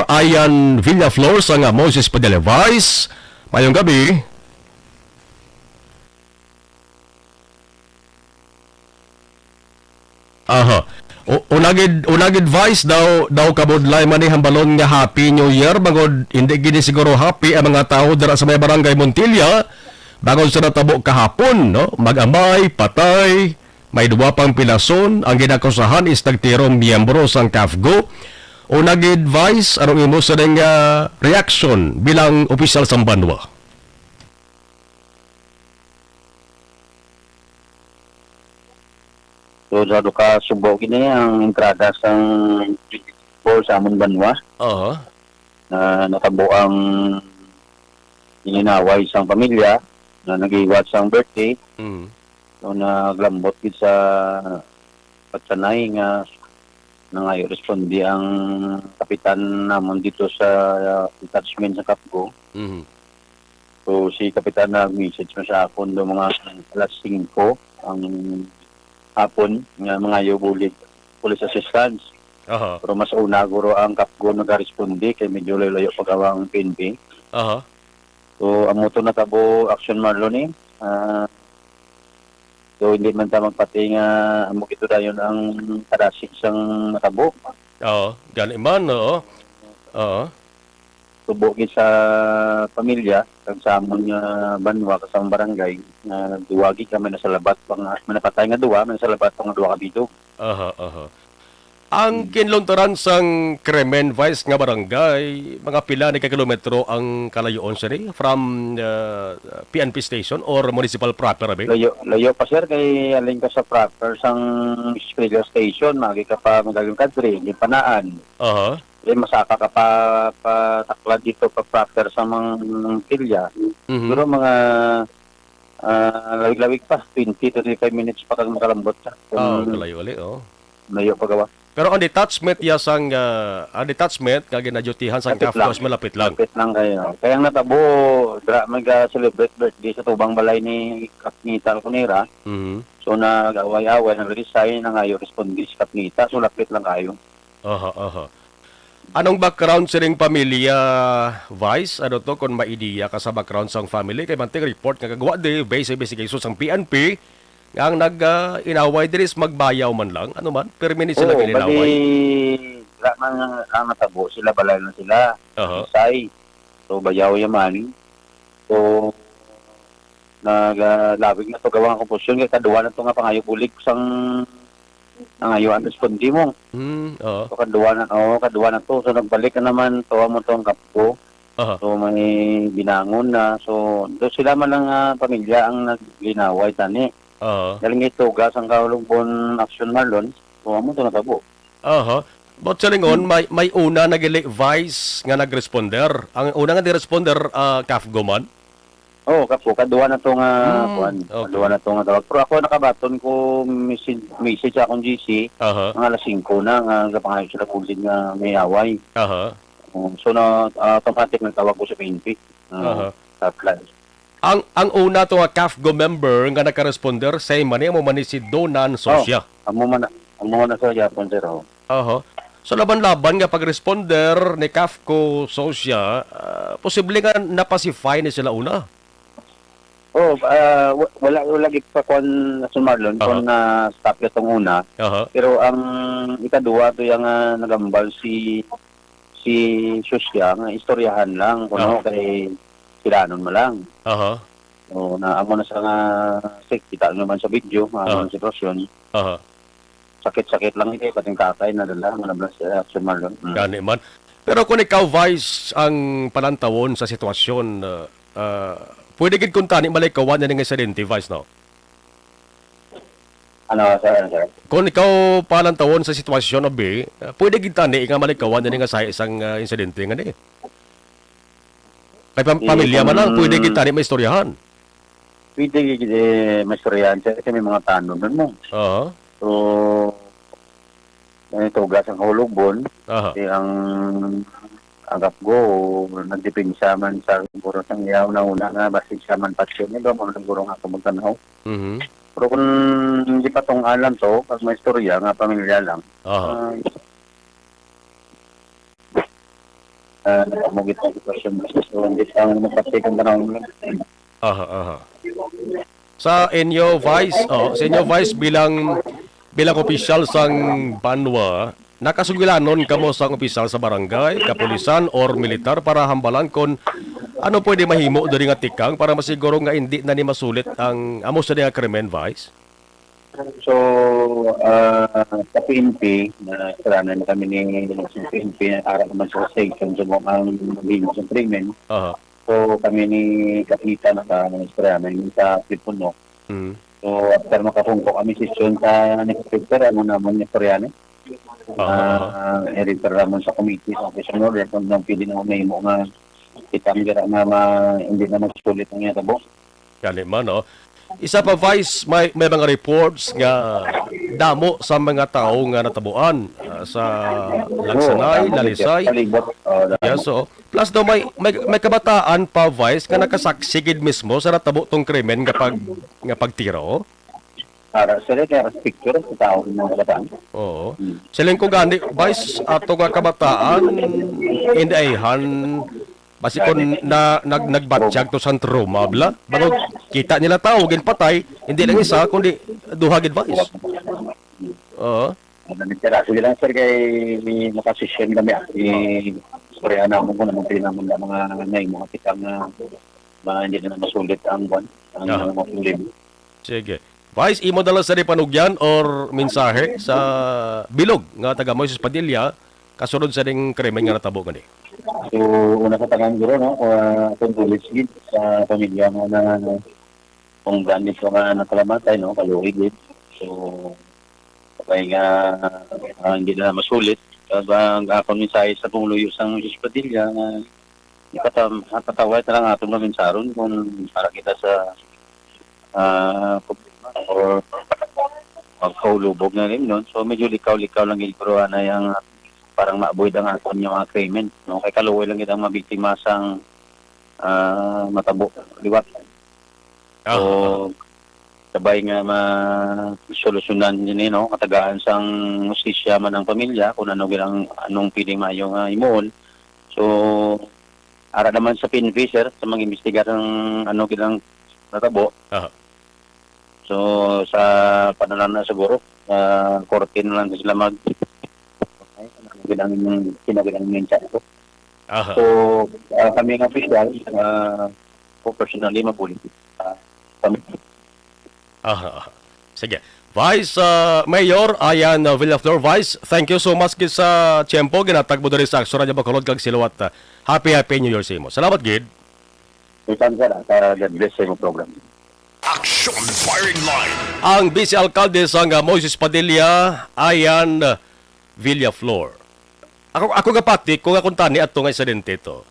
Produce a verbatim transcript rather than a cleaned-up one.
Ayan Villaflor sang Moses Padilla Vice. Mayong gabi. Aha. U-, una gid, una gid, Vice, daw, daw kabudlay man ni hambalon nga Happy New Year, bangod hindi gid ni siguro happy ang mga tawo dira sa may Barangay Montilla, bangod sa natabo kahapon, no? Mag-amay, patay, may duwa pang pilason, ang ginakusahan is tagtiro miyembro sang CAFGO. Una gid, Vice, anong imo sa ding, ah, reaksyon bilang opisyal sang banwa? So, sa duha ka subo gini ang entrada sang twenty twenty-four sa amon banwa. Aha. Na natabo ang ininaway sang pamilya na nag-iwat sang birthday. Mm. So, naglambot gid sa pagsanay nga nangayo responde ang kapitan namon dito sa, uh, detachment sa CAFGO. Mhm. So, si kapitan nag-message na sa akon do mga alas singko ang hapon nga mangayo bulig police assistance. Aha. Pero mas una guro ang CAFGO nagaresponde kay medyo layo-layo pa gawa ang P N P. Aha. So, amo to natabo, Action Marlon, eh. Ah, so, hindi man ta magpati nga amo gito dayon ang kadasig sang natabo. Oo, gani man, oo. Oo. Tubo gid sa pamilya, kag sa amon nga banwa, kag sa among barangay, nga duwa gid kami nasalabat pa nga, may napatay nga duwa, may nasalabat pa nga duwa ka bilog. Aha, aha. Ang Hmm. kinluntaran sang krimen, Vice, nga barangay, mga pila ni ka kilometro ang kalayoon sini from, uh, P N P station or municipal proper, abi? Layo, layo pa, sir, kay aling ka sa proper sang Estrella Station, magi ka pa Magalang Kadre, Limpanaan. Aha. Di, masaka ka pa, pa taklad dito, pa proper sa Montilla. Mhm. Siguro mga, ah, lawig-lawig pa, twenty to twenty-five minutes pa kag makalambot ka. Ah, kung kalayo ali, oh. Layo pa gawa. Pero ang detachment ya sang, ah, ang detachment nga ginadyutihan sang Lapit lang. CAFGO, malapit lang. Lapit lang kayo. Kaya ang natabo, dra, mag-celebrate birthday sa tubang balay ni Kapngita Alconera. Mhm. So, nag-away-away, nag-resign, nangayo responde si Kapngita. So, lapit lang kayo. Aha, aha. Anong background sining pamilya, Vice? Ano to, kung may idea ka sa background sang family? Kay manting report nga kagwa di, based sa investigation sang P N P, nga ang nag, ah, inaway diri is magbayaw man lang, ano man, pirmi ni sila Oo, gininaway. Bali, wala man ang, ang natabo, sila balay lang sila. Aha. Say. So, bayaw yaman. So, nagalawig na to gawa nga kompusyon kay kaduwa na to nga pangayo bulig sang nangayo ang responde mo. Hmm, oo. So, kaduwa na, oo, kaduwa na to. So, nagbalik na naman to amo to ang CAFGO. Aha. So, may binangon na. So, do sila man ang, ah, pamilya ang naglinaway tani. Oo. Galing ito, gas ang Kahulugbon Action Marlon. So, amo to natabo. Aha. But sa lingon, Hmm. may, may una na gili, Vice, nga nagresponder. Ang una nga niresponder, ah, CAFGO man? Oo, kapo, kaduwa na to nga, Hmm, kuwan. Okay. Kaduwa na to nga tawag. Pero ako nakabaton ko message, message sa akong G C, Aha. mga alas singko na, nga gapangayo sila bulig nga may away. Aha. Oo, so na, ah, automatic nagtawag ko sa P N P. Oo, Aha. sa plan. Ang, ang una to nga CAFGO member nga nakaresponder, say man ni, amo man ni si Donan Oh, Socia. Amo man na, amo man na sa Japon, sir, oh. Aha. So, laban-laban nga pag-responder ni CAFGO Socia, ah, posible nga na-pacify ni sila una? Oh, ah, wa-, wala, wala gid pa kuwan, Sir Marlon, Aha. kung na-stop itong una. Aha. Pero ang ikaduwa, to yung, ah, nagambal si, si Socia, nga istoryahan lang, kuno Aha. kay silanon mo lang. Aha. Oh, na amo na sa nga, sik-, kita nyo man sa video, nga amo Aha. ang sitwasyon. Aha. Sakit-sakit lang ini, pati ang tatay nadala, nga nablas, eh, Sir Marlon. Mm. Gani man. Pero kung ikaw, Vice, ang panantawon sa sitwasyon, uh, uh, pwede gid kung tani malikawan ini nga insidente, Vice, no? Ano, sir, ano, sir? Kung ikaw panantawon sa sitwasyon, abi, uh, pwede gid tani nga malikawan ini nga sa isang, uh, insidente nga ni. Kay pam-, Eh, pamilya man lang, kung pwede gid tani maistoryahan. Pwede gid, eh, maistoryahan, sir, kasi may mga tanod nun mo. Oo. So, may tugas ang Kahulugbon, Aha. kasi ang, ang CAFGO, nagdepensa man sa siguro sa iya una-una nga basig siya man patyon, ito mo siguro nga ako magtanaw. Mhm. Pero kung hindi pa tong alam to, pag may istorya nga pamilya lang, Aha. ah, Ah, amo gid ang sitwasyon, Vice. So, hindi pa ang magpatay kung tanawon mo lang. Aha, aha. Sa inyo, Vice, oh, sa inyo, Vice, bilang, bilang opisyal sang banwa, nakasugilanon kamo sang opisyal sa barangay, kapulisan, or militar para hambalan kon ano pwede mahimo diri nga tikang para masiguro nga hindi na ni masulit ang amo sa nga krimen, Vice? So, ah, sa P N P, na saranan kami ni sa P N P, ara naman sa station, so, ang maghimo sa krimen. Aha. So, kami ni Kapitan sa istoryanan sa telepono. Mm. So, after makapungko kami sesyon sa next paper, ano naman yung istoryanan? Aha, aha. Ah, i-refer naman sa committee, sa office of order, kung nang pwede na mahimo nga itang dira nga ma-, hindi na magsulit ang itabo. Gani man, no? Isa pa, Vice, may, may mga reports nga damo sa mga tawo nga natabuan, ah, sa Oo, Lagsanay, damo, Lalisay. Palibot, oh, damo. Yes, so, plus daw may, may, may kabataan pa, Vice, nga nakasaksi gid mismo sa natabo tong krimen nga pag-, nga pagtiro. Para sila kaya respecto sa tao ng mga kabataan. Oo. Hmm. Siling ko gani, Vice, ato nga kabataan, indaihan, basi kon na, nag-, nagbatyag to sang trauma, bala? Bangod, kita nila tao, ginpatay, hindi lang isa, kundi duha gid, Vice. Oo. Ano, nagtira. Sige lang, sir, kay may makasisyon kami, ah. I-, istoryahan naman kung anong pinamon na mga, mga imo, mga kitang, ah, mga hindi na masulit ang, kwan, ang Aha. mga problema. Sige. Vice, imo na lang sa panugyan or mensahe sa bilog nga taga Moises Padilla kasunod sa ning krimen nga natabo gani? So, una sa tanan, guro, no, uh, condolence gid sa pamilya nga na kung gani ko nga nakalamatay, no, kaluoy gid. So, sabay nga, ah, hindi na masulit. Kag ang akong mensahe sa pumuluyo sang Moises Padilla nga ipata-, ipataway na lang aton nga mensaron kung para kita sa, ah, problema or magkaulubog na rin nun. So, medyo likaw-likaw lang gid, pero anay ang parang ma-avoid ang aton nga mga krimen, no? Kay kaluoy lang gid ang mabiktima sang, ah, matabo liwat. Ah, So, ah. sabay nga masolusyonan din, eh, no? Katagaan sang hustisya man ang pamilya kung ano gid ang, anong pwedeng maayo nga himuon. So, ara naman sa P N P, sir, sa mag-imbestigar ng ano gid ang natabo. Aha. So, sa panalana siguro, ah, korte na lang sila mag-, ay, ano gid ang, sino gid ang main charge ko. Aha. So, ah, kami nga opisyal, ah, ko personally, mabulit. Ah, kami. Aha, aha. Sige. Vice, ah, Mayor Ayan, ah, Villaflor. Vice, thank you so much gid sa tiyempo ginatag mo diri sa Aksyon Radyo Bacolod kag Siloat. Ah, happy, happy New Year sa imo. Salamat gid. Welcome, sir, ah, sa God bless sa imong program. Action Firing Line. Ang Vice Alkalde sang, ah, Moises Padilla, Ayan, ah, Villaflor. Ako, ako gapati ko nga kung tani ato nga insidente to.